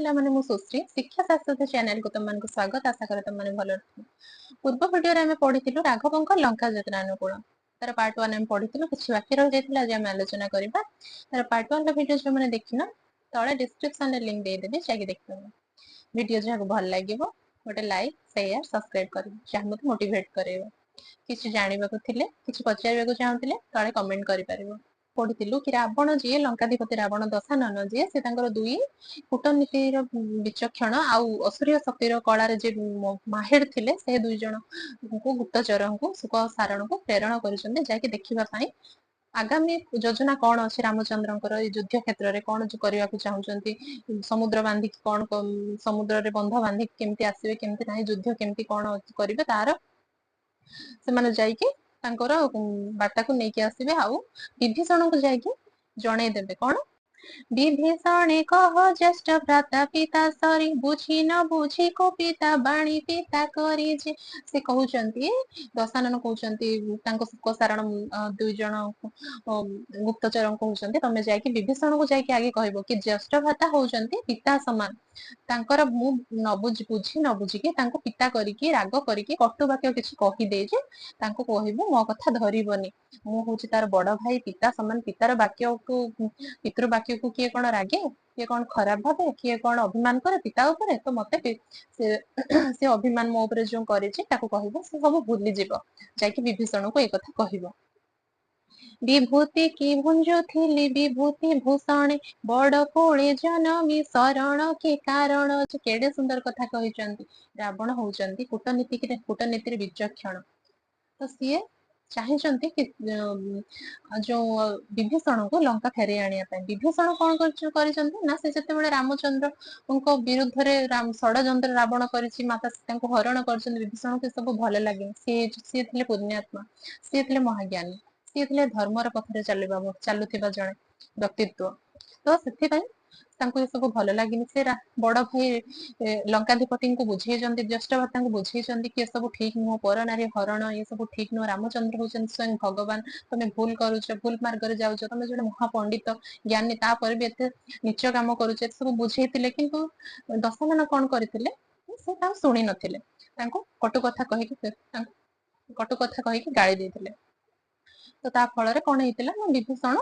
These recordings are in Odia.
ପିଲାମାନେ, ମୁଁ ସୁଶ୍ରୀ। ଶିକ୍ଷା ଶାଶ୍ୱତ ଚ୍ୟାନେଲକୁ ତମମାନଙ୍କୁ ସ୍ୱାଗତ। ଆଶା କରେ ତମମାନେ ଭଲରେ ଥିବ। ପୂର୍ବ ଭିଡିଓରେ ଆମେ ପଢିଥିଲୁ ରାଘବଙ୍କ ଲଙ୍କା ଯାତ୍ରାନୁକୂଳ, ତାର ପାର୍ଟ 1 ଆମେ ପଢିଥିଲୁ। କିଛି ବାକି ରହିଯାଇଥିଲା, ଆଜି ଆମେ ଆଲୋଚନା କରିବା ତାର ପାର୍ଟ 1 ର। ଭିଡିଓ ଯୋଉମାନେ ଦେଖିନ, ତଳେ ଡିସ୍କ୍ରିପସନରେ ଲିଙ୍କ ଦେଇଦେବି, ଯାଇକି ଦେଖିଦେବ। ଭିଡିଓ ଯାହାକୁ ଭଲ ଲାଗିବ, ଗୋଟେ ଲାଇକ୍, ସେୟାର, ସବସ୍କ୍ରାଇବ କରିବ, ଯାହା ମତେ ମୋଟିଭେଟ କରିବ। କିଛି ଜାଣିବାକୁ ଥିଲେ, କିଛି ପଚାରିବାକୁ ଚାହୁଁଥିଲେ ତଳେ କମେଣ୍ଟ କରିପାରିବ। ପଢିଥିଲୁ କି ରାବଣ ଯିଏ, ଲଙ୍କାଧିପତି ରାବଣ, ଦଶାନନ ଯିଏ, ସେ ତାଙ୍କର ଦୁଇ କୂଟନୀତିର ବିଚକ୍ଷଣ ଆଉ ଅସୁରୀୟ ଶକ୍ତିର କଳାରେ ଯେ ମାହିର ଥିଲେ, ସେ ଦୁଇ ଜଣଙ୍କୁ ଗୁପ୍ତଚରଙ୍କୁ, ଶୁକ ସାରଣକୁ ପ୍ରେରଣ କରିଛନ୍ତି ଯାଇକି ଦେଖିବା ପାଇଁ ଆଗାମୀ ଯୋଜନା କଣ ଅଛି ରାମଚନ୍ଦ୍ରଙ୍କର, ଏଇ ଯୁଦ୍ଧ କ୍ଷେତ୍ରରେ କଣ କରିବାକୁ ଚାହୁଁଛନ୍ତି, ସମୁଦ୍ର ବାନ୍ଧିକି କଣ, ସମୁଦ୍ରରେ ବନ୍ଧ ବାନ୍ଧିକି କେମିତି ଆସିବେ, କେମିତି ନାହିଁ, ଯୁଦ୍ଧ କେମିତି କଣ କରିବେ, ତାର ସେମାନେ ଯାଇକି ତାଙ୍କର ବାର୍ତ୍ତାକୁ ନେଇକି ଆସିବେ ଆଉ ବିଭୀଷଣକୁ ଯାଇକି ଜଣେଇଦେବେ। କଣ? ବିଭୀଷଣେ କହ ଜ୍ୟେଷ୍ଠ ଭ୍ରାତା ପିତା ସରି, ବୁଝି ନ ବୁଝି ପିତା ବାଣୀ ପିତା କରି ଯେ। ସେ କହୁଛନ୍ତି, ଦଶାନନ କହୁଛନ୍ତି, ତାଙ୍କ ଶୁକ ସାରଣ ଦୁଇ ଜଣ ଗୁପ୍ତଚର କହୁଛନ୍ତି, ତମେ ଯାଇକି ବିଭୀଷଣକୁ ଯାଇକି ଆଗେ କହିବ କି ଜ୍ୟେଷ୍ଠ ଭ୍ରାତା ହଉଛନ୍ତି ପିତା ସମାନ। ତାଙ୍କର ମୁଁ ନ ବୁଝି, ବୁଝି ନ ବୁଝିକି ତାଙ୍କୁ ପିତା କରିକି, ରାଗ କରିକି କଟୁ ବାକ୍ୟ କିଛି କହିଦେଇଛି। ତାଙ୍କୁ କହିବୁ ମୋ କଥା ଧରିବନି। ମୁଁ ହଉଛି ତାର ବଡ ଭାଇ, ପିତା ସମାନ। ପିତାର ବାକ୍ୟକୁ, ପିତୃବାକ୍ୟକୁ କିଏ କଣ ରାଗେ? କିଏ କଣ ଖରାପ ଭାବେ? କିଏ କଣ ଅଭିମାନ କରେ ପିତା ଉପରେ? ତ ମତେ ସେ ଅଭିମାନ ମୋ ଉପରେ ଯୋଉ କରିଛି, ତାକୁ କହିବ ସେ ସବୁ ଭୁଲିଯିବ। ଯାଇକି ବିଭୀଷଣକୁ ଏଇ କଥା କହିବ। ବିଭୂତି କି ଭୁଞ୍ଜୁଥିଲି ବିଭୂତି ଭୂଷଣେ, ବଡ କୋଳେ ଜନମି ଶରଣ କି କାରଣ। କେଡେ ସୁନ୍ଦର କଥା କହିଛନ୍ତି। ରାବଣ ହଉଛନ୍ତି କୂଟନୀତିରେ ବିଚକ୍ଷଣ। ତ ସିଏ ଚାହିଁଛନ୍ତି କି ଯୋଉ ବିଭୀଷଣକୁ ଲଙ୍କା ଫେରେଇ ଆଣିବା ପାଇଁ। ବିଭୀଷଣ କଣ କରିଛନ୍ତି ନା, ସେ ଯେତେବେଳେ ରାମଚନ୍ଦ୍ରଙ୍କ ବିରୁଦ୍ଧରେ ଷଡଯନ୍ତ୍ର ରାବଣ କରିଛି, ମାତା ସୀତାଙ୍କୁ ହରଣ କରିଛନ୍ତି, ବିଭୀଷଣକୁ ସବୁ ଭଲ ଲାଗେନି। ସିଏ ଥିଲେ ପୁଣ୍ୟାତ୍ମା, ସିଏ ଥିଲେ ମହାଜ୍ଞାନୀ, ସିଏ ଥିଲେ ଧର୍ମର ପଥରେ ଚାଲୁଥିବା ଜଣେ ବ୍ୟକ୍ତିତ୍ୱ। ତ ସେଥିପାଇଁ ତାଙ୍କୁ ଏସବୁ ଭଲ ଲାଗିନି। ସେ ବଡ ଭାଇ ଲଙ୍କାଧିପତିଙ୍କୁ ବୁଝେଇଛନ୍ତି, ଜ୍ୟେଷ୍ଠ ଭ୍ରାତାଙ୍କୁ ବୁଝେଇଛନ୍ତି କି ଏସବୁ ଠିକ ନୁହଁ, ପର ନାରୀ ହରଣ ଏସବୁ ଠିକ ନୁହଁ। ରାମଚନ୍ଦ୍ର ହଉଛନ୍ତି ସ୍ୱୟଂ ଭଗବାନ, ତମେ ଭୁଲ କରୁଛ, ଭୁଲ ମାର୍ଗରେ ଯାଉଛ। ତମେ ଜଣେ ମହାପଣ୍ଡିତ, ଜ୍ଞାନୀ, ତାପରେ ବି ଏତେ ନୀଚ କାମ କରୁଛ। ଏତେ ସବୁ ବୁଝେଇଥିଲେ, କିନ୍ତୁ ଦଶାନନ କଣ କରିଥିଲେ? ସେ ତାଙ୍କୁ ଶୁଣି ନଥିଲେ। ତାଙ୍କୁ କଟୁ କଥା କହିକି ଗାଳି ଦେଇଥିଲେ। ତ ତା ଫଳରେ କଣ ହେଇଥିଲା ନା, ବିଭୀଷଣ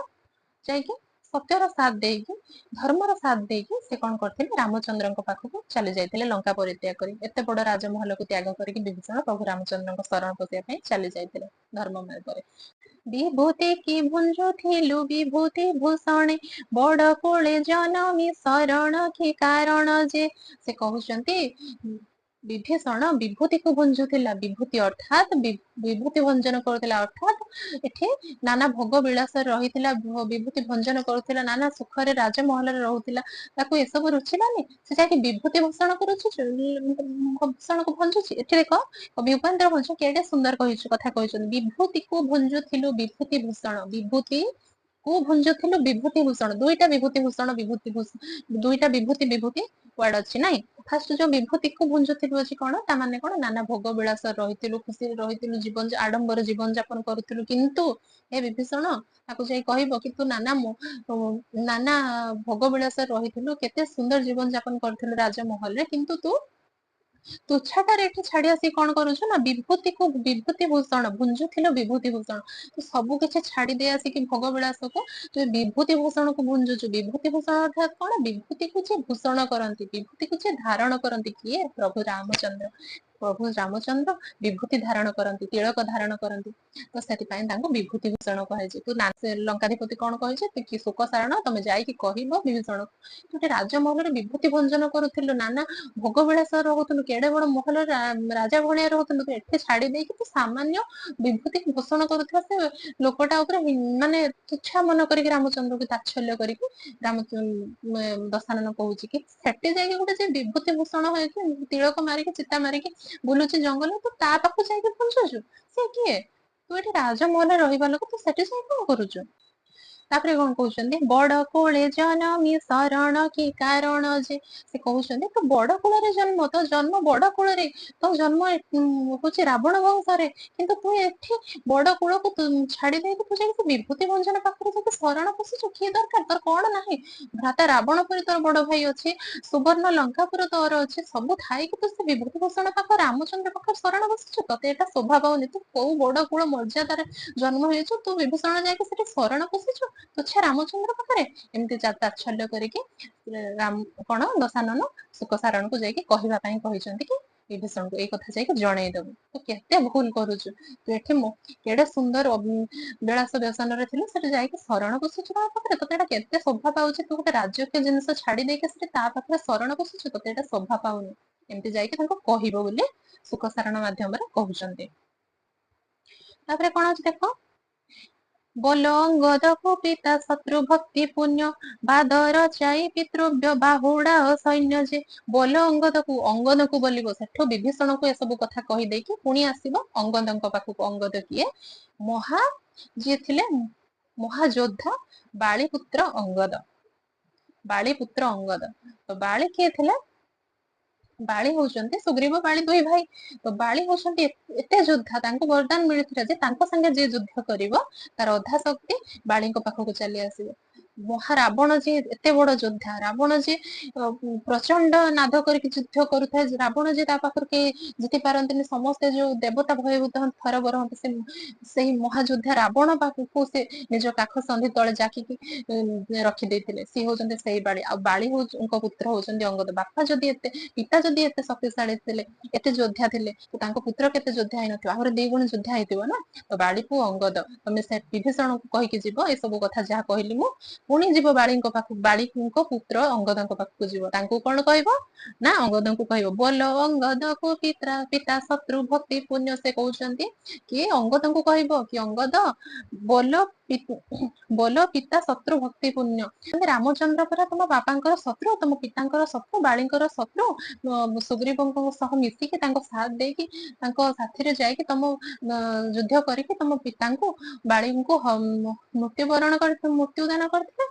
ଯାଇକି ସତ୍ୟର ସାଥ ଦେଇକି, ଧର୍ମର ସାଥ ଦେଇକି ସେ କଣ କରିଥିଲେ? ରାମଚନ୍ଦ୍ରଙ୍କ ପାଖକୁ ଚାଲି ଯାଇଥିଲେ ଲଙ୍କା ପରିତ୍ୟାଗ କରି। ଏତେ ବଡ ରାଜମହଲକୁ ତ୍ୟାଗ କରିକି ବିଭୀଷଣ ପ୍ରଭୁ ରାମଚନ୍ଦ୍ରଙ୍କ ଶରଣ ପଶିବା ପାଇଁ ଚାଲି ଯାଇଥିଲେ ଧର୍ମ ମାର୍ଗରେ। ବିଭୂତି କି ଭୁଞ୍ଜୁଥିଲୁ ବିଭୂତି ଭୂଷଣେ, ବଡ କୋଳେ ଜନମି ଶରଣ କି କାରଣ ଯେ। ସେ କହୁଛନ୍ତି, ବିଭୀଷଣ ବିଭୂତିକୁ ଭୁଞ୍ଜୁଥିଲା। ବିଭୂତି ଅର୍ଥାତ୍ ବିଭୂତି ଭଞ୍ଜନ କରୁଥିଲା, ଅର୍ଥାତ୍ ଏଠି ନାନା ଭୋଗ ବିଳାସରେ ରହିଥିଲା, ବିଭୂତି ଭଞ୍ଜନ କରୁଥିଲା, ନାନା ସୁଖରେ ରାଜମହଲରେ ରହୁଥିଲା। ତାକୁ ଏସବୁ ରୁଚିଲାନି। ସେ ଯାଇକି ବିଭୂତି ଭୂଷଣକୁ ରୁଚୁଛି, ଭୂଷଣକୁ ଭଞ୍ଜୁଛି। ଏଠି ଦେଖ, କବି ଉପେନ୍ଦ୍ର ଭଞ୍ଜ କେଡେ ସୁନ୍ଦର କଥା କହିଛନ୍ତି। ବିଭୂତିକୁ ଭୁଞ୍ଜୁଥିଲୁ ବିଭୂତି ଭୂଷଣ, ବିଭୂତି କୁ ଭୁଞ୍ଜୁଥିଲୁ ବିଭୂତି ଭୂଷଣ। ଦୁଇଟା ବିଭୂତି ଭୂଷଣ, ବିଭୂତି ଭୂଷଣ, ଦୁଇଟା ବିଭୂତି ବିଭୂତି ୱାର୍ଡ ଅଛି ନାଇଁ? ଫାଷ୍ଟ ଯୋଉ ବିଭୂତିକୁ ଭୁଞ୍ଜୁଥିଲୁ ଅଛି କଣ? ତା ମାନେ କଣ? ନାନା ଭୋଗ ବିଳାସ ରହିଥିଲୁ, ଖୁସିରେ ରହିଥିଲୁ, ଜୀବନ ଆଡମ୍ବର ଜୀବନ ଯାପନ କରୁଥିଲୁ। କିନ୍ତୁ ହେ ବିଭୀଷଣ, ତାକୁ ଯାଇ କହିବ କି ତୁ ନାନା ନାନା ଭୋଗ ବିଳାସରେ ରହିଥିଲୁ, କେତେ ସୁନ୍ଦର ଜୀବନ ଯାପନ କରୁଥିଲୁ ରାଜମହଲରେ, କିନ୍ତୁ ତୁ ତୁଚ୍ଛାଟାରେ ଏଠି ଛାଡି ଆସି କଣ କରୁଛୁ ନା ବିଭୂତିକୁ, ବିଭୂତି ଭୂଷଣ ଭୁଞ୍ଜୁଥିଲୁ ବିଭୂତି ଭୂଷଣ। ତୁ ସବୁ କିଛି ଛାଡି ଦେଇ ଆସିକି ଭୋଗ ବିଳାସକୁ ତୁ ବିଭୂତି ଭୂଷଣକୁ ଭୁଞ୍ଜୁଛୁ। ବିଭୂତି ଭୂଷଣ ଅର୍ଥାତ୍ କଣ? ବିଭୂତିକୁ ଯିଏ ଭୂଷଣ କରନ୍ତି, ବିଭୂତିକୁ ଯିଏ ଧାରଣ କରନ୍ତି, କିଏ? ପ୍ରଭୁ ରାମଚନ୍ଦ୍ର। ପ୍ରଭୁ ରାମଚନ୍ଦ୍ର ବିଭୂତି ଧାରଣ କରନ୍ତି, ତିଳକ ଧାରଣ କରନ୍ତି। ତ ସେଥିପାଇଁ ତାଙ୍କୁ ବିଭୂତି ଭୂଷଣ କୁହାଯାଇଛି। ତୁ ଲଙ୍କାଧିପତି କଣ କହିଛି କି ଶୁକ ସାରଣ, ତମେ ଯାଇକି କହିବ ବିଭୀଷଣ, ତୁ ଗୋଟେ ରାଜମହଲରେ ବିଭୂତି ଭଞ୍ଜନ କରୁଥିଲୁ, ନାନା ଭୋଗ ବିଳାସ ରହୁଥିଲୁ, କେଡେ ବଡ ମହଲରେ ରାଜା ଭଳିଆ ରହୁଥିଲୁ, ତୁ ଏଠି ଛାଡି ଦେଇକି ତୁ ସାମାନ୍ୟ ବିଭୂତି ଭୂଷଣ କରୁଥିବା ସେ ଲୋକଟା ଉପରେ ମାନେ ତୁଚ୍ଛା ମନ କରିକି, ରାମଚନ୍ଦ୍ରକୁ ତାଚ୍ଛଲ୍ୟ କରିକି ରାମ ଦଶାନନ କହୁଛି କି ସେଠି ଯାଇକି ଗୋଟେ ଯେ ବିଭୂତି ଭୂଷଣ ହେଇକି, ତିଳକ ମାରିକି, ଚିତା ମାରିକି ବୁଲୁଛି ଜଙ୍ଗଲ, ତୁ ତା ପାଖକୁ ଯାଇକି ପହଞ୍ଚୁଛୁ। ସେ କିଏ? ତୁ ଏଠି ରାଜମହଲରେ ରହିବା ଲୋକ, ତୁ ସେଠି ଯାଇ କଣ କରୁଛୁ? ତାପରେ କଣ କହୁଛନ୍ତି? ବଡ କୁଳେ ଜନମି ଶରଣ କି କାରଣ ଯେ, ସେ କହୁଛନ୍ତି ତୁ ବଡ କୁଳରେ ଜନ୍ମ, ତୋ ଜନ୍ମ ବଡ କୁଳରେ, ତୋ ଜନ୍ମ ହଉଛି ରାବଣ ବଂଶରେ, କିନ୍ତୁ ତୁ ଏଠି ବଡ କୂଳକୁ ଛାଡି ଦେଇକି ତୁ ଯାଇକି ବିଭୂତି ଭଞ୍ଜନ ପାଖରେ ଯାଇକି ଶରଣ ପଶିଛୁ। କିଏ ଦରକାର ତୋର? କଣ ନାହିଁ? ଭ୍ରାତା ରାବଣ ପରି ତୋର ବଡ ଭାଇ ଅଛି, ସୁବର୍ଣ୍ଣ ଲଙ୍କାପୁର ତୋର ଅଛି, ସବୁ ଥାଇକି ତୁ ସେ ବିଭୂତି ଭୂଷଣ ପାଖ ରାମଚନ୍ଦ୍ର ପାଖରେ ଶରଣ ବସିଛୁ। ତତେ ଏଇଟା ଶୋଭା ପାଉନି। ତୁ କୋଉ ବଡ କୂଳ ମର୍ଯ୍ୟାଦାରେ ଜନ୍ମ ହେଇଛୁ, ତୁ ବିଭୂଷଣ ଯାଇକି ସେଠି ଶରଣ ପଶିଛୁ ତୁଚ୍ଛା ରାମଚନ୍ଦ୍ର ପାଖରେ। ଏମିତି ତାଚ୍ଛଲ୍ୟ କରିକି ରାମ କଣ ଦଶାନନ ଶୁକସାରଣକୁ ଯାଇକି କହିବା ପାଇଁ କହିଛନ୍ତି କି ବିଭୀଷଣକୁ ଏଇ କଥା ଯାଇକି ଜଣେଇଦବୁ, ତୁ କେତେ ଭୁଲ କରୁଛୁ। ତୁ ଏଠି କେଡେ ସୁନ୍ଦର ବିଳାସ ବ୍ୟସନରେ ଥିଲୁ, ସେଠି ଯାଇକି ଶରଣ ପଶୁଛୁ ତା ପାଖରେ। ତତେ ଏଇଟା କେତେ ଶୋଭା ପାଉଛି? ତୁ ଗୋଟେ ରାଜକୀୟ ଜିନିଷ ଛାଡି ଦେଇକି ସେଠି ତା ପାଖରେ ଶରଣ ପଶୁଛୁ, ତତେ ଏଇଟା ଶୋଭା ପାଉନି। ଏମିତି ଯାଇକି ତାଙ୍କୁ କହିବ ବୋଲି ଶୁକସାରଣ ମାଧ୍ୟମରେ କହୁଛନ୍ତି। ତାପରେ କଣ ଅଛି ଦେଖ। ବୋଲ ଅଙ୍ଗଦକୁ ପିତା ଶତ୍ରୁ ଭକ୍ତି ପୁଣ୍ୟ, ବାଦର ଚାଇ ପିତୃବ୍ୟ ବାହୁଡା ସୈନ୍ୟ ଯେ। ବୋଲ ଅଙ୍ଗଦକୁ, ଅଙ୍ଗଦକୁ ବୋଲିବ। ସେଠୁ ବିଭୀଷଣକୁ ଏସବୁ କଥା କହିଦେଇକି ପୁଣି ଆସିବ ଅଙ୍ଗଦଙ୍କ ପାଖକୁ। ଅଙ୍ଗଦ କିଏ? ମହା ଯିଏ ଥିଲେ ମହାଯୋଦ୍ଧା ବାଳିପୁତ୍ର ଅଙ୍ଗଦ, ବାଳିପୁତ୍ର ଅଙ୍ଗଦ। ତ ବାଳି କିଏ ଥିଲେ? ବାଳି ହଉଛନ୍ତି ସୁଗ୍ରୀବ ବାଳି ଦୁଇ ଭାଇ। ତ ବାଳି ହଉଛନ୍ତି ଏତେ ଯୋଦ୍ଧା, ତାଙ୍କୁ ବରଦାନ ମିଳିଥିଲା ଯେ ତାଙ୍କ ସାଙ୍ଗେ ଯିଏ ଯୁଦ୍ଧ କରିବ ତାର ଅଧା ଶକ୍ତି ବାଳିଙ୍କ ପାଖକୁ ଚାଲି ଆସିବ। ମହାରାବଣ ଯିଏ ଏତେ ବଡ ଯୋଦ୍ଧା, ରାବଣ ଯିଏ ପ୍ରଚଣ୍ଡ ନାଦ କରିକି ଯୁଦ୍ଧ କରୁଥାଏ, ରାବଣ ଯିଏ ତା ପାଖରୁ କେହି ଜିତି ପାରନ୍ତିନି, ସମସ୍ତେ ଯୋଉ ଦେବତା ଭୟଭୀତ ଥରବର ହୁଅନ୍ତି, ସେ ସେଇ ମହାଯୋଦ୍ଧା ରାବଣ ପାଖକୁ ସେ ନିଜ କାଖ ସନ୍ଧି ତଳେ ଜାକିକି ରଖିଦେଇଥିଲେ। ସିଏ ହଉଛନ୍ତି ସେଇ ବାଳି। ଆଉ ବାଳି ଙ୍କ ପୁତ୍ର ହଉଛନ୍ତି ଅଙ୍ଗଦ। ବାପା ଯଦି ଏତେ, ପିତା ଯଦି ଏତେ ଶକ୍ତିଶାଳୀ ଥିଲେ, ଏତେ ଯୋଦ୍ଧା ଥିଲେ, ତ ତାଙ୍କ ପୁତ୍ର କେତେ ଯୋଦ୍ଧା ହେଇନଥିବ? ଆହୁରି ଦି ଗୁଣ ଯୋଦ୍ଧା ହେଇଥିବ ନା। ତ ବାଳିକୁ ଅଙ୍ଗଦ, ତମେ ସେ ବିଭୀଷଣକୁ କହିକି ଯିବ ଏସବୁ କଥା ଯାହା କହିଲି ମୁଁ। ପୁଣି ଯିବ ବାଳିଙ୍କ ପାଖକୁ, ବାଳିଙ୍କ ପୁତ୍ର ଅଙ୍ଗଦଙ୍କ ପାଖକୁ ଯିବ। ତାଙ୍କୁ କଣ କହିବ ନା ଅଙ୍ଗଦଙ୍କୁ କହିବ ବୋଲ ଅଙ୍ଗଦକୁ ପିତା ପିତା ଶତ୍ରୁ ଭକ୍ତି ପୁଣ୍ୟ। ସେ କହୁଛନ୍ତି କି ଅଙ୍ଗଦଙ୍କୁ କହିବ କି ଅଙ୍ଗଦ ବୋଲ ବୋଲ ପିତା ଶତ୍ରୁ ଭକ୍ତି ପୁଣ୍ୟ। ରାମଚନ୍ଦ୍ର ପରା ତମ ବାପାଙ୍କର ଶତ୍ରୁ, ତମ ପିତାଙ୍କର ଶତ୍ରୁ, ବାଳିଙ୍କର ଶତ୍ରୁ, ସୁଗ୍ରୀବଙ୍କ ସହ ମିଶିକି ତାଙ୍କ ସାଥ ଦେଇକି ତାଙ୍କ ସାଥିରେ ଯାଇକି ତମ ଯୁଦ୍ଧ କରିକି ତମ ପିତାଙ୍କୁ ବାଳିଙ୍କୁ ମୃତ୍ୟୁବରଣ କରି ମୃତ୍ୟୁଦାନ କରିଥିଲେ।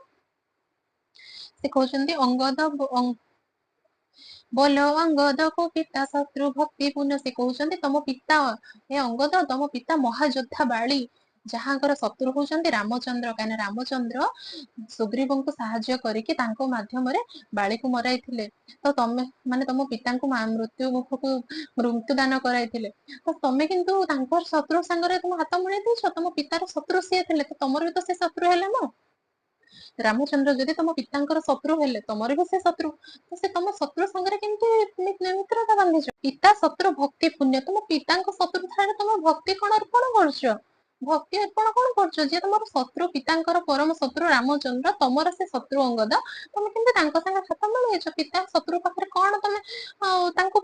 ସେ କହୁଛନ୍ତି ଅଙ୍ଗଦ ବୋଲ ଅଙ୍ଗଦକୁ ପିତା ଶତ୍ରୁ ଭକ୍ତି ପୁଣ୍ୟ। ସେ କହୁଛନ୍ତି ତମ ପିତା, ହେ ଅଙ୍ଗଦ, ତମ ପିତା ମହାଯୋଦ୍ଧା ବାଳି, ଯାହାଙ୍କର ଶତ୍ରୁ ହଉଛନ୍ତି ରାମଚନ୍ଦ୍ର। କାହିଁକିନା ରାମଚନ୍ଦ୍ର ସୁଗ୍ରୀବଙ୍କୁ ସାହାଯ୍ୟ କରିକି ତାଙ୍କ ମାଧ୍ୟମରେ ବାଳିକୁ ମରାଇଥିଲେ। ତ ତମେ ମାନେ ତମ ପିତାଙ୍କୁ ମୃତ୍ୟୁ ମୁଖକୁ ମୃତ୍ୟୁଦାନ କରାଇଥିଲେ, ତ ତମେ କିନ୍ତୁ ତାଙ୍କର ଶତ୍ରୁ ସାଙ୍ଗରେ ତମ ହାତ ମିଳେଇ ଦେଇଛ। ତମ ପିତାର ଶତ୍ରୁ ସିଏ ଥିଲେ, ତ ତମର ବି ତ ସେ ଶତ୍ରୁ ହେଲେ ନା। ରାମଚନ୍ଦ୍ର ଯଦି ତମ ପିତାଙ୍କର ଶତ୍ରୁ ହେଲେ, ତମର ବି ସେ ଶତ୍ରୁ, ତ ସେ ତମ ଶତ୍ରୁ ସାଙ୍ଗରେ କେମିତି ମିତ୍ରତା ବାନ୍ଧିଛ? ପିତା ଶତ୍ରୁ ଭକ୍ତି ପୁଣ୍ୟ, ତମ ପିତାଙ୍କ ଶତ୍ରୁ ଥାରେ ତମ ଭକ୍ତି କଣ ଅର୍ପଣ କରୁଛ? ଭକ୍ତି ଅର୍ପଣ କଣ କରୁଛ? ଯିଏ ତମର ଶତ୍ରୁ, ପିତାଙ୍କର ପରମ ଶତ୍ରୁ ରାମଚନ୍ଦ୍ର, ତମର ସେ ଶତ୍ରୁ ଅଙ୍ଗଦ, ତମେ କେମିତି ତାଙ୍କ ସାଙ୍ଗେ ହାତ ମିଳେଇଛ? ପିତା ଶତ୍ରୁ ପାଖରେ କଣ ତମେ ତାଙ୍କୁ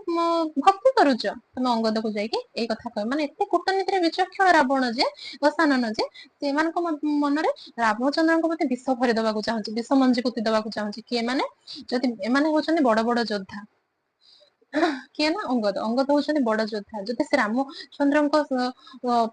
ଭକ୍ତି କରୁଛ? ତମେ ଅଙ୍ଗଦକୁ ଯାଇକି ଏଇ କଥା କହିବ। ମାନେ ଏତେ କୂଟନୀତିରେ ବିଚକ୍ଷଣ ରାବଣ ଯେ, ଦଶାନନ ଯେ, ସେମାନଙ୍କ ମନରେ ରାମଚନ୍ଦ୍ରଙ୍କ ପ୍ରତି ବିଷ ଭରି ଦବାକୁ ଚାହୁଁଛି, ବିଷ ମଞ୍ଜି ପୋତି ଦବାକୁ ଚାହୁଁଛି କି ଏମାନେ ଯଦି, ଏମାନେ ହଉଛନ୍ତି ବଡ ବଡ ଯୋଦ୍ଧା। କିଏ ନା ଅଙ୍ଗଦ। ଅଙ୍ଗଦ ହଉଛନ୍ତି ବଡ ଯୋଦ୍ଧା। ଯଦି ସେ ରାମଚନ୍ଦ୍ରଙ୍କ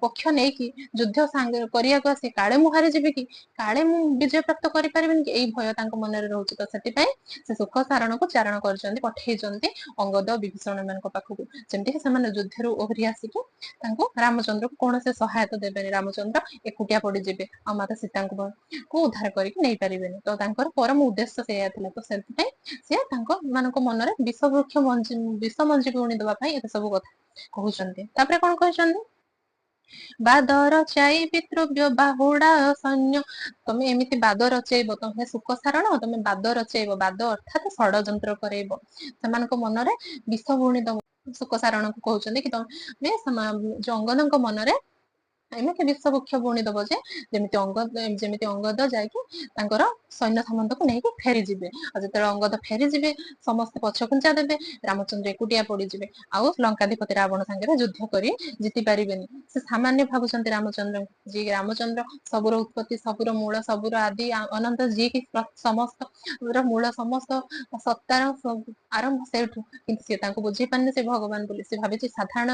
ପକ୍ଷ ନେଇକି ଯୁଦ୍ଧ ସାଙ୍ଗ କରିବାକୁ ଆସି, କାଳେ ମୁଁ ହାରିଯିବି କି, କାଳେ ମୁଁ ବିଜୟ ପ୍ରାପ୍ତ କରିପାରିବିନି କି, ଏଇ ଭୟ ତାଙ୍କ ମନରେ ରହୁଛି। ତ ସେଥିପାଇଁ ସେ ସୁଖ ସାରଣକୁ ଚାରଣ କରିଛନ୍ତି, ପଠେଇଛନ୍ତି ଅଙ୍ଗଦ ବିଭୀଷଣ ମାନଙ୍କ ପାଖକୁ, ଯେମିତିକି ସେମାନେ ଯୁଦ୍ଧରୁ ଓହରି ଆସିକି ତାଙ୍କୁ ରାମଚନ୍ଦ୍ରକୁ କୌଣସି ସହାୟତା ଦେବେନି, ରାମଚନ୍ଦ୍ର ଏକୁଟିଆ ପଡିଯିବେ ଆଉ ମାତା ସୀତାଙ୍କୁ ଉଦ୍ଧାର କରିକି ନେଇପାରିବେନି। ତ ତାଙ୍କର ପରମ ଉଦ୍ଦେଶ୍ୟ ସେଇଆ ଥିଲା। ତ ସେଥିପାଇଁ ସିଏ ତାଙ୍କ ମାନଙ୍କ ମନରେ ବିଷ ବୃକ୍ଷ ମଞ୍ଜି, ବିଷ ମଞ୍ଜି ବୁଣି ଦବା ପାଇଁ ଏତେ ସବୁ କଥା କହୁଛନ୍ତି। ତାପରେ କଣ କହିଛନ୍ତି? ବାଦ ରଚାଇ ପିତୃବ୍ୟ ବାହୁଡା ସୈନ୍ୟ। ତମେ ଏମିତି ବାଦ ରଚେଇବ, ତମେ ସୁଖ ସାରଣ, ତମେ ବାଦ ରଚେଇବ। ବାଦ ଅର୍ଥାତ ଷଡଯନ୍ତ୍ର କରେଇବ, ସେମାନଙ୍କ ମନରେ ବିଷ ବୁଣି ଦବ। ସୁଖ ସାରଣକୁ କହୁଛନ୍ତି କି ତମେ ଅଙ୍ଗଦଙ୍କ ମନରେ ଏମିତି ବିଷ ବୃକ୍ଷ ବୁଣି ଦବ ଯେ ଯେମିତି ଅଙ୍ଗଦ ଯାଇକି ତାଙ୍କର ସୈନ୍ୟ ସାମନ୍ତକୁ ନେଇକି ଫେରିଯିବେ। ଆଉ ଯେତେବେଳେ ଅଙ୍ଗଦ ଫେରିଯିବେ, ସମସ୍ତେ ପଛଘୁଞ୍ଚା ଦେବେ, ରାମଚନ୍ଦ୍ର ଏକୁଟିଆ ପଡିଯିବେ ଆଉ ଲଙ୍କାଧିପତି ରାବଣ ସାଙ୍ଗରେ ଯୁଦ୍ଧ କରି ଜିତି ପାରିବେନି। ସେ ସାମାନ୍ୟ ଭାବୁଛନ୍ତି ରାମଚନ୍ଦ୍ର, ଯିଏ ରାମଚନ୍ଦ୍ର ସବୁର ଉତ୍ପତ୍ତି, ସବୁର ମୂଳ, ସବୁର ଆଦି ଅନନ୍ତ, ଯିଏକି ସମସ୍ତ ର ମୂଳ, ସମସ୍ତ ସତ୍ତାର ଆରମ୍ଭ ସେଇଠୁ। କିନ୍ତୁ ସିଏ ତାଙ୍କୁ ବୁଝେଇ ପାରୁନି ସେ ଭଗବାନ ବୋଲି। ସେ ଭାବିଛି ସାଧାରଣ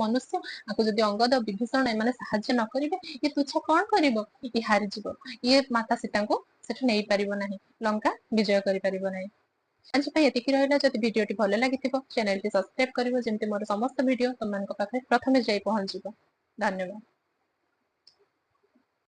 ମନୁଷ୍ୟ, ଆକୁ ଯଦି ଅଙ୍ଗଦ ବିଭୀଷଣ ଏମାନେ ସାହାଯ୍ୟ ସାହାଯ୍ୟ ନ କରିବେ, ଇଏ ତୁଚ୍ଛା କଣ କରିବ? ଇଏ ହାରିଯିବ, ଇଏ ମାତା ସୀତାଙ୍କୁ ସେଠୁ ନେଇପାରିବ ନାହିଁ, ଲଙ୍କା ବିଜୟ କରିପାରିବ ନାହିଁ। ଆଜି ପାଇଁ ଏତିକି ରହିଲା। ଯଦି ଭିଡିଓଟି ଭଲ ଲାଗିଥିବ, ଚ୍ୟାନେଲଟି ସବସ୍କ୍ରାଇବ କରିବ, ଯେମିତି ମୋର ସମସ୍ତ ଭିଡିଓ ତମମାନଙ୍କ ପାଖରେ ପ୍ରଥମେ ଯାଇ ପହଞ୍ଚିବ। ଧନ୍ୟବାଦ।